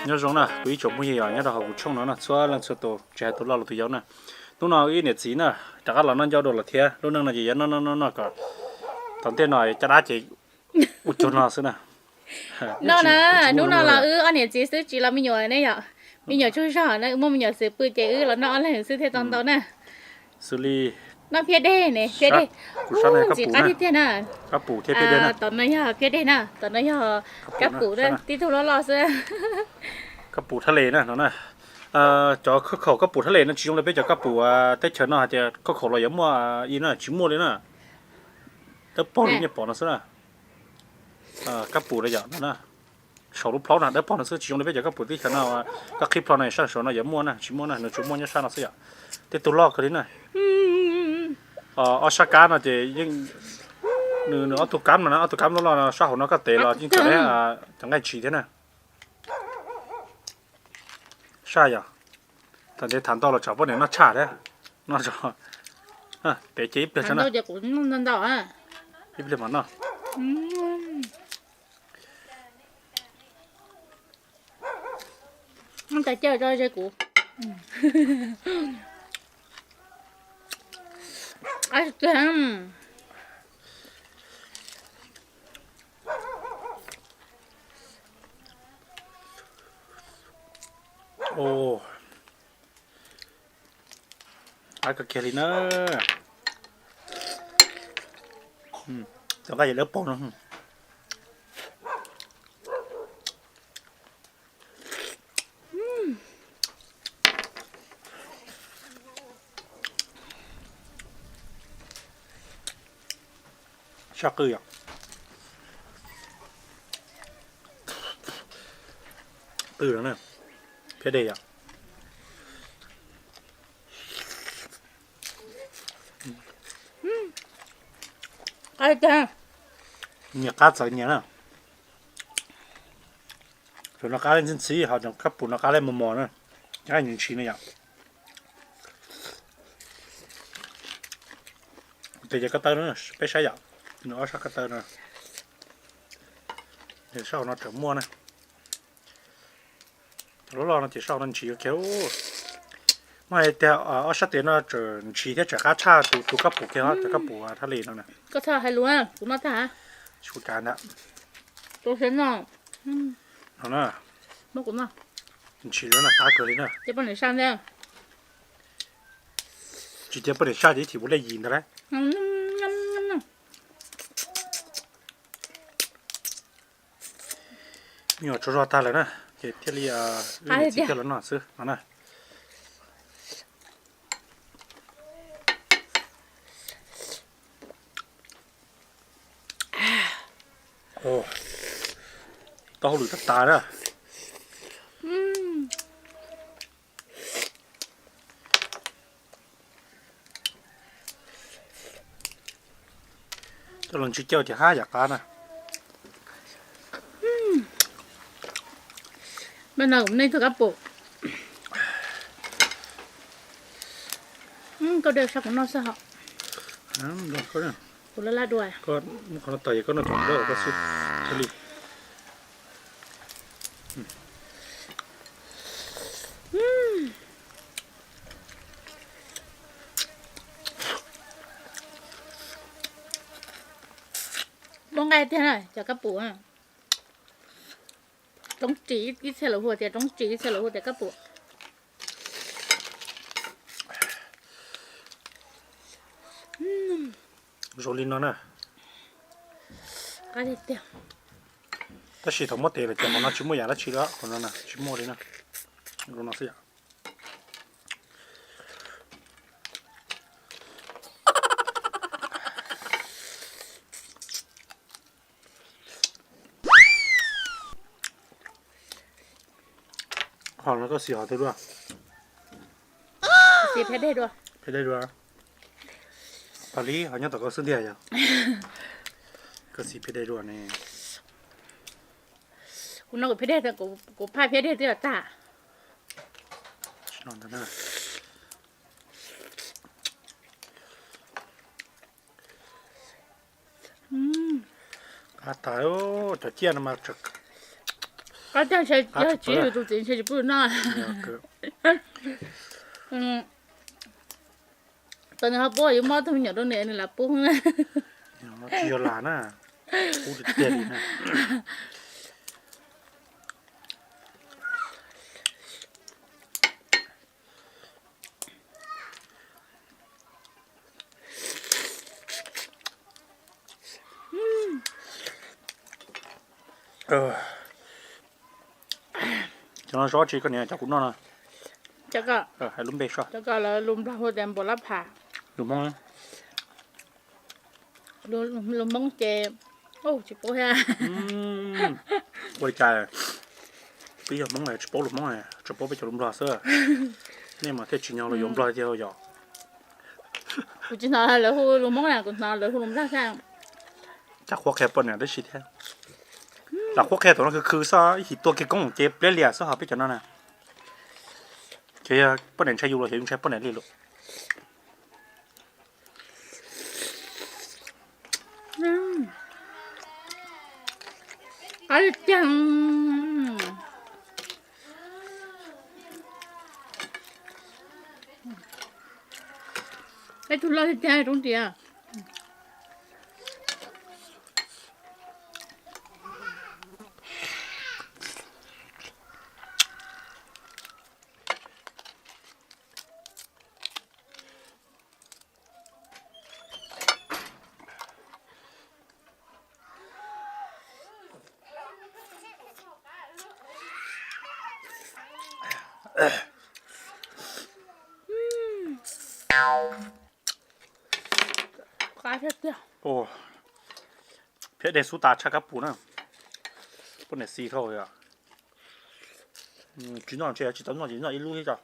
Nyob zoo na kuv ib tsoom phooj ywg os, nyob rau hauv kuv tshooj no na txhua leej txhua tus tsis hais tus loj los tus yau na. Hnub no wb niam txiv na rov qab los noj ncauj dua lawm thiab, lub neej no ces yuav noj noj noj noj kom thaum ntej no caj dab ces ua cuag no xwb na. Noj na, hnub no los wb ob niam txiv xwb tsis los me nyuam ne yom. Me nyuam tsaug zog na, wb muaj me nyuam xwm pw ces wb los noj ob leeg xwb thiaj tau ntau na. Xws li noj phiab deg ne, phiab deg. Kuv sab no yog kab pum tiag tiag na. Kab pum thiab phiab deg na. Tom no yog phiab deg na, tom no yog kab pum na, tib tug loj loj xwb. Kab pum thaj les na no na. Cov khaub khaum kab pum thaj les no tsis zoo li peb cov kab pum teb chaws no hais tias khaub khaum los yuav muaj i na, tsis muaj li na. Dawb paug li nej pom no xwb na. Kab pum no yom no na. Saum lub plhaub no dawb paug no xwb, tsis zoo li peb cov kab pum teb chaws no, koj qhib plho no sab saum no yuav muaj na, tsis muaj na, nws tsuas muaj nyob sab no xwb yom. Tej tug loj kawg li na. Ob sab kab no ces yeej, nws ob tug kab no na, ob tug kab loj loj no sab hauv no koj tev los yeej tseem, cov nqaij ntshis thiab na. Sab yom. Thaum ntev tham ntau los tsam poj niam noj tshaj thiab. Noj tso. Tev cia ib pliag tso na. Ib pliag mam noj. Tais caw tso ze kuv. Qab kawg kiag li na. Cov nqaij yog dawb paug no. Saj qwj yom. Qwj no na, phiab deg yom. Nyias qab txawv nyias na. Tus no qab li ntxhib ntxhib, ho cov kab pum no qab li mos mos na, qab ntshis ntshis na yom. Ces cov ko taw no peb saib yom, nws ob sab ko taw no, sab hauv no tseem muaj na. Cov loj loj no ces sab hauv no ntshis kiag. Muab hais tias ob sab tes no tseem ntshis thiab tseem qab tshaj tus kab pum kiag, cov kab pum thaj li no na. Koj txhob hais lus, kuv noj tag. Tsis ua cas ntag. No na, ntshis lawm na, qab kawg li na. Tsis cia poj niam saj ces ib chim ua liaj yim ntag lauj. Me nyuam tsaug zog tag lawm na, ces thiaj li wb niam txiv coj los noj xwb no na. Taub hauj lwm tag tas na. Coj los ntsis cauj ces hab yam qab na. Mas no kuv nej tug kab pum. Koj de sab kuv noj xwb hos. Kuv laj laj dua. Koj muab qhov no tawg es koj noj tsoom nplooj koj xwb thiaj li. Muaj nqaij tiag na cov kab pum. Roob ris ib txhia lawv hu tias roob ris, ib txhia lawv hu tias kab pum. Zoo li no na. Tab sis thaum muab tes lawm ces qhov no tsis muaj yam dab tsi lawm, qhov no tsis muaj li na. Zoo no xwb yom. Ho no koj xis hov twg dua? Xis phiab dej dua. Phiab dej dua. Pag li ho nyob tom koj xwb ntiag yog. Koj xis phiab dej dua ne. Kuv no kuv phiab dej, kuv phaj phiab dej twb los tag. Qab tas, cov ciaj no mas. Qab tas ntshe yog tsis yog tus txiv ntshe tsis pub noj. Tau nws ho pub yuav mob tug me nyuam rau nws, nws lam pub. Tsis yog lam na, pub tiag tiag li na. Cov no zov tsi koj niam, cov kuv noj no? Hais lub npe soj. Cov ko lawv lus Nplog hu tias npua lab phas. Lus Hmoob? Lus Hmoob ces tsis paub thiab. Ua li cas peb yog Hmoob tsis paub lus Hmoob, tsuas paub peb cov lus Nplog xwb. Nej mas thiaj tsim nyog los yuav Nplog tiag yom. Kuv tsis hnov lawv hu lus Hmoob na, kuv hnov lawv hu lus Nplog xwb. Cas qhuab qhia poj niam tib si thiab. Lam qhuab qhia thaum no khwv khwv xwb, ib chim tuag kiag koob ces pliab liam xwb ho peb cov no na. Ces yog poj niam ntshai yus los xyov yus ntshai poj niam li lawm. Qab tiag tiag. Peb tug loj tiag tiag roob tias. Qab tiag tiag. Phiab dej xub tas tshaj kab pus na. Poj niam xis dhau yom. Tsis noj ntshe tsis tau noj ces noj ib lub thiab tso.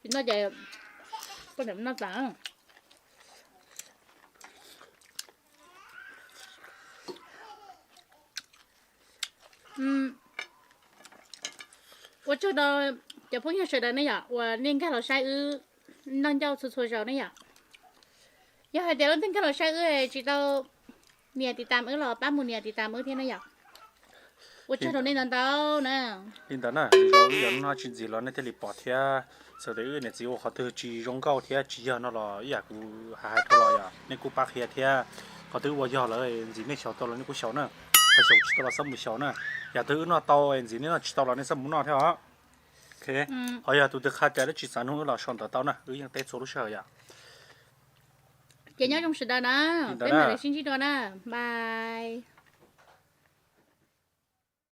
Tsis noj ces poj niam noj tas. Ua tsaug rau cov phooj ywg sawv daws ne yom, uas nej nkag los saib wb noj ncauj txhua txhua zaus ne yom. Yog hais tias leej twg nkag los saib wb tsis tau nias tiv tam wb los pab mus nias tiv tam wb thiab na yom. Ua tsaug rau nej ntau ntau na. Li ntawd na, wb yog no tsis ntxiv los nej thiaj li pom thiab. Txawm tias wb niam txiv ua qhov twg tsis zoo nkauj thiab tsis yog no los ib yam kuv hais hais rau los yom, nej kuj pab qhia thiab. Qhov twg ua yog lawm ntxiv nej xyaum tau los nej kuj xyaum na, ho xyaum tsis tau los txhob mus xyaum na. Yam twg wb noj tau ntxiv nej noj tsis tau los nej txhob mus noj thiab os. Ho yog tus twg qhia tias wb tsis xav nug wb los sau ntawv tau na, wb yeej teb txhua lub sij hawm yom. Ces nyob zoo sawv daws na, peb mam li sib ntsib dua na, bye.